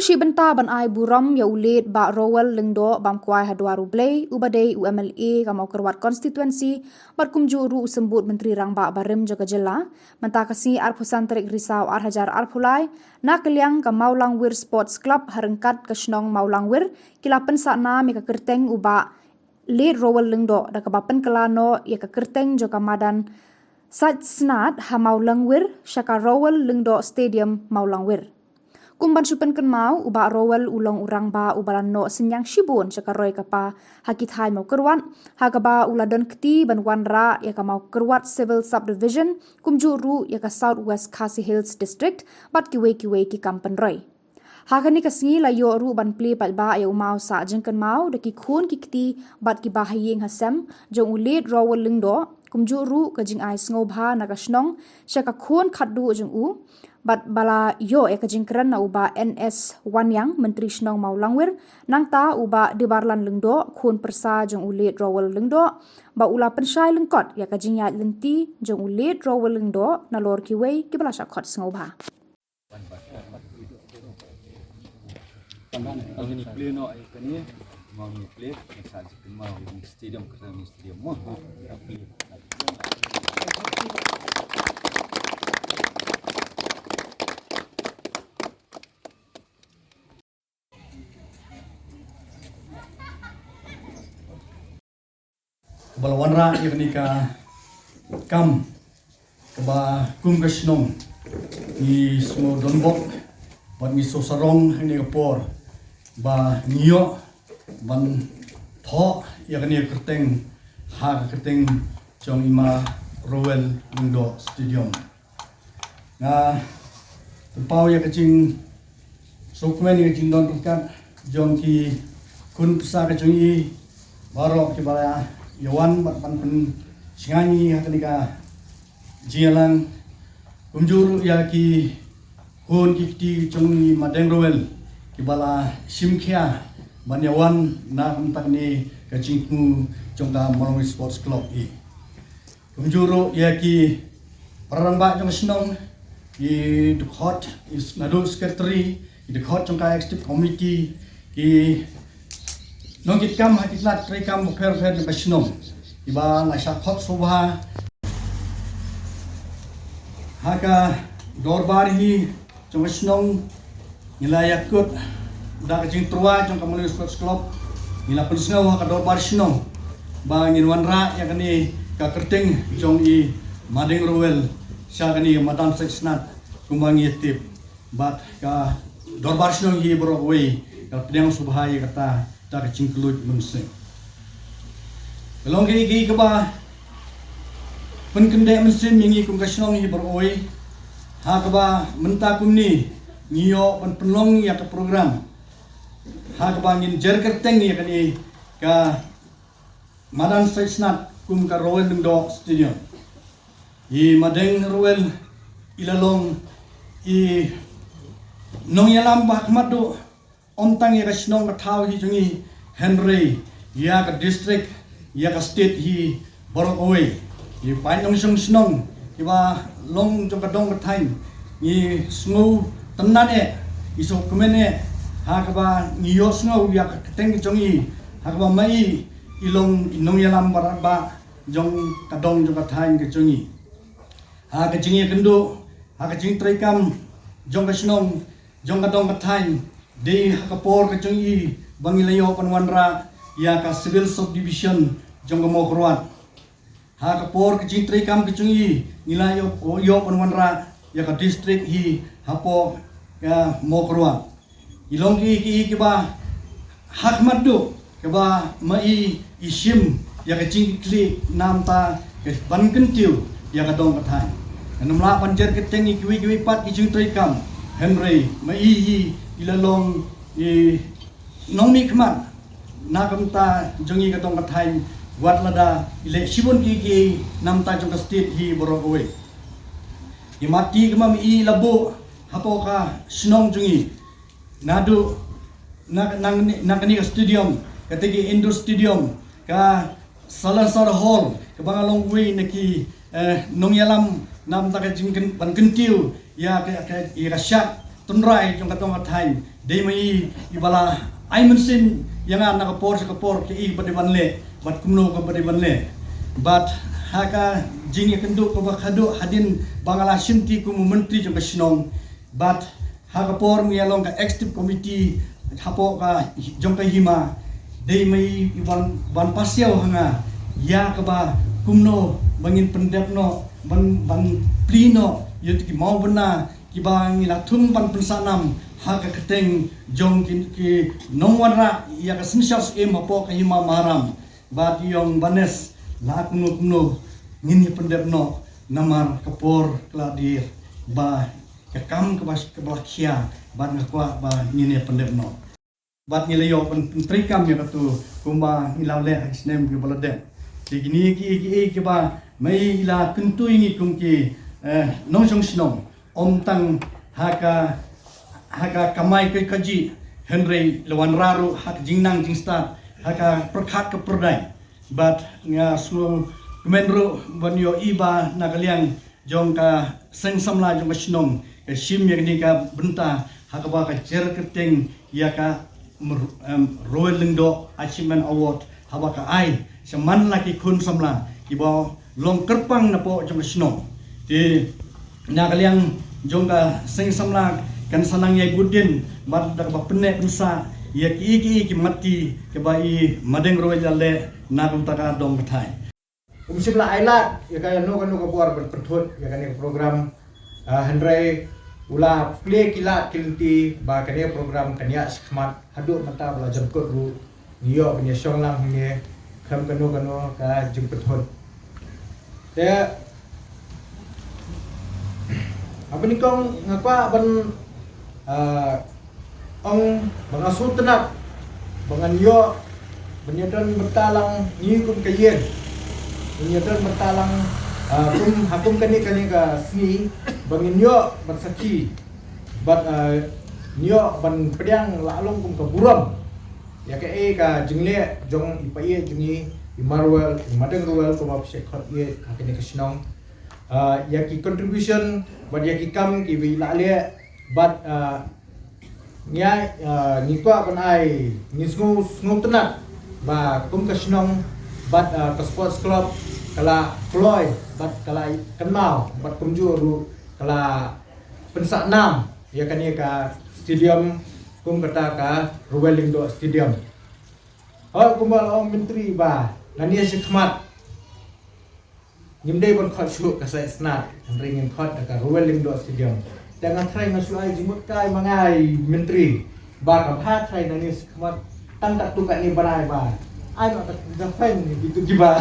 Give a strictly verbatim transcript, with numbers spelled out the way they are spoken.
Shi bynta ban ai burom ïa u late Bah Rowell Lyngdoh bam kwai ha dwar U Blei, uba dei u M L A ka Mawkyrwat constituency, bad kumjuh ruh u Symbud Myntri Rangbah barim jong ka jylla, mynta ka sngi arphew san tarik Risaw ar hajar arphew lai, na ka liang ka Mawlangwir Sports Club ha ryngkat ka shnong Mawlangwir, ki la pynsah nam ïa ka kyrteng u Bah late Rowell Lyngdoh, da kaba pynkylla noh ïa ka kyrteng jong ka madan Sait Snat ha Mawlangwir sha ka Rowell Lyngdoh Stadium, Mawlangwir. Kum ban shu pynkynmaw, u Bah Rowell u long u rangbah uba la noh synñiang shibun sha ka roi ka par ha ki thaiñ Mawkyrwat, ha kaba u la don kti ban wanrah ïa ka Mawkyrwat Civil Subdivision, kumjuh ruh ïa ka South West Khasi Hills District, bad kiwei kiwei ki kam pynroi. Ha kane ka sngi la ïoh ruh ban plie paidbah ïa u maw sah jingkynmaw da ki khun ki kti bad ki bahaïing hasem jong u late Rowell Lyngdoh, kumjuh ruh ka jingai sngewbha na ka shnong sha ka khun khatduh jong u, bad ba la ïoh ïa ka jingkren na u Bah N S Wanniang, Myntri Shnong Mawlangwir, nangta u Bah Dibarlan Lyngdoh, khun pyrsa jong u late Rowell Lyngdoh, ba u la pynshai lyngkot ïa ka jingïaid lynti jong u late Rowell Lyngdoh nalor kiwei kiba la shah khot sngewbha. Ba la wanrah ïa kane ka kam kaba kum ka shnong ngi sngew donbok bad ngi sngew sarong ha kane ka por ba ngi ïoh ban thoh ïa kane ka kyrteng ha ka kyrteng jong i Ma Rowell Lyngdoh Stadium. Nga pynpaw ïa ka jingsngewkmen ïa ka jingdon ryngkat jong ki khun pyrsa ka jong i baroh kiba la ïa wan bad ban pynshngaiñ ïa kane ka jingïalang, kumjuh ruh ïa ki khun ki kti jong i Ma Deng Rowell kiba la shim khia ban ïa wan na ka bynta kane ka jingthmu jong ka Mawlangwir Sports Club i. Kumjuh ruh ïa ki para rangbah jong ka shnong, ki dkhot, i s-, naduh secretary, ki dkhot jong ka executive committee, ki nongkitkam ha ki tnat treikam bapher bapher jong ka shnong, kiba la shah khot sngewbha ha ka dorbar hi jong ka shnong. Ngi la ïakut da ka jingtyrwa jong ka Mawlangwir Sports Club, ngi la pynsngew ha ka dorbar shnong ba ngin wanrah ïa kane ka kyrteng jong i Ma Deng Rowell sha kane ka madan Sait Snat kumba ngi tip. Bad ka dorbar shnong hi baroh kawei ka la pdiang sngewbha ïa kata da ka jingkylluid mynsiem. Ka long kaei kaei kaba pynkyndeh mynsiem ïa ngi kum ka shnong hi baroh kawei, ha kaba mynta kumne ngi ïoh ban pynlong ïa ka program ha kaba ngin jer kyrteng ïa kane ka madan Sait Snat kum ka Rowell Lyngdoh Stadium. I Ma Deng Rowell i la long i nongïalam ba khmat duh, ym tang ïa ka shnong ka thaw hi jong i, hynrei ïa ka district, ïa ka state hi baroh kawei. I paid nongshong shnong kiba long jong ka dong ka thaiñ, ngi sngewtynnad eh, ngi sngewkmen eh ha kaba ngi ïohsngew ïa ka kyrteng jong i ha kaba ma i i long i nongïalam ba radbah jong ka dong jong ka thaiñ ka jong i. Ha ka jingïakynduh, ha ka jingtreikam jong ka shnong, jong ka dong ka thaiñ, dei ha ka por ka jong i ba ngi la ïoh ban wanrah ïa ka Civil Subdivision jong ka Mawkyrwat. Ha ka por ka jingtreikam ka jong i ngi la ïoh, ïoh ban wanrah ïa ka district hi hapoh ka Mawkyrwat. I long ki, ki, kiba ha khmat duh kaba ma i i shim ïa ka jingkitkhlieh namar ka ban kyntiew ïa ka dong ka thaiñ. Ngam lah ban jer kyrteng ïa kiwei kiwei pat ki jingtreikam, hynrei ma i hi i la long i nongmihkhmat na ka bynta jong i ka dong ka thaiñ, wat lada i leh shibun ki, ki namar jong ka state hi baroh kawei. Ki mati kaba ma i la buh hapoh ka shnong jong i, naduh na, na, na kane ka stadium, kata ka indoor stadium, ka Salonsar Hall, kaba nga long uwei na ki, eh, nongïalam namar ka jingkyn-, ban kyntiew ïa ka, ka, ïa ka shad tynrai jong ka dong ka thaiñ, dei ma i i ba la ai mynsiem ïa nga na ka por sha ka por, kaei ba dei ban leh bad kumno kaba dei ban leh. Bad ha ka jingïakynduh kaba khadduh hadien ba nga la shimti kum u myntri jong ka shnong, bad ha ka por ngi ïa long ka executive committee hapoh ka jong ka hima, dei ma i ban, ban pasiaw ha nga ïa kaba kumno ba ngin pyndep noh, ban, ban plie noh ïa ki mawbynna kiba ngi la thung ban pynsah nam ha ka kyrteng jong ki, ki nongwanrah ïa ka synshar syiem hapoh ka hima Maharam. Bad i ong, Banes, la kumno kumno ngin ïa pyndep noh, namar ka por ka la dier, ba ka kam kaba, kaba la khia, bad nga kwah ba ngin ïa pyndep noh. Bad ngi la ïoh ban pyntreikam ïa katu kumba ngi la leh ha ki snem kiba la dep. Te kine kiei kiei kiba ma i la kyntu ïa ngi kum ki, eh, nongshong shnong, ym tang ha ka, ha ka kamai ka kajih, hynrei la wanrah ruh ha ka jingnang jingstad, ha ka pyrkhat ka pyrdaiñ. Bad nga sngewkmen ruh ban ïohi ba na ka liang jong ka seng samla jong ka shnong ka shim ïa kane ka bynta ha kaba ka jer kyrteng ïa ka mer-, em, Rowel Lyngdoh Achievement Award, haba ka ai sha man la ki khun samla kiba long kyrpang napoh jong ka shnong. Te na ka liang jong ka seng samla kan sa nang ïai bud dien bad da kaba pynneh pynsah ïa kiei kiei ki matti kiba i Madeng Rowel i la leh na ka bynta ka dong ka thaiñ. Um shym la ai lad ïa kano kano ka bor ban pynthut ïa kane ka program, ah, hynrei u la plie ki lad ki lynti ba kane ka program kan ïaid shakhmat haduh mynta ba la jan kut ruh. Ngi ïoh ban ïa shong lang hangne khlem kano kano ka jingpynthut. Te haba nyngkong nga kwah ban, ah, ong ba nga sngewtynnat ba ngan ïoh ban ïadon bynta lang ngi kum ka ïing, ban ïadon bynta lang, ah, kum ha kum kane kane ka sngi ba ngin ïoh ban sakhi bad, ah, ngin ïoh ban pdiang la long kum ka burom ïa kaei ka jingleh jong i paid jong ngi, i Marwel, i Madeng Rowel, kumba phi shait khot ïa ka kane ka shnong. Ah, ïa ki contribution bad ïa ki kam kiba i la leh bad, ah, ngi ai, ah, ngi kwah ban ai, ngi sngew, sngewtynnat ba kum ka shnong bad, ah, ka sports club ka la kloi bad ka la kynmaw bad kumjuh ruh ka la pynsah nam ïa kane ka stadium kum kata ka Rowel Lyngdoh Stadium. Hooid, kumba la ong Myntri ba ngan ïa shakhmat. Ngim dei ban khot shuh ka Saidsnad, hynrei ngin khot da ka Rowel Lyngdoh Stadium. Te nga tharai nga shu ai jingmut kai ma nga i Myntri ba ka bha tharai ngan ïa shakhmat tang katto katne bnai ba ai ma ka, ka fan kitu kiba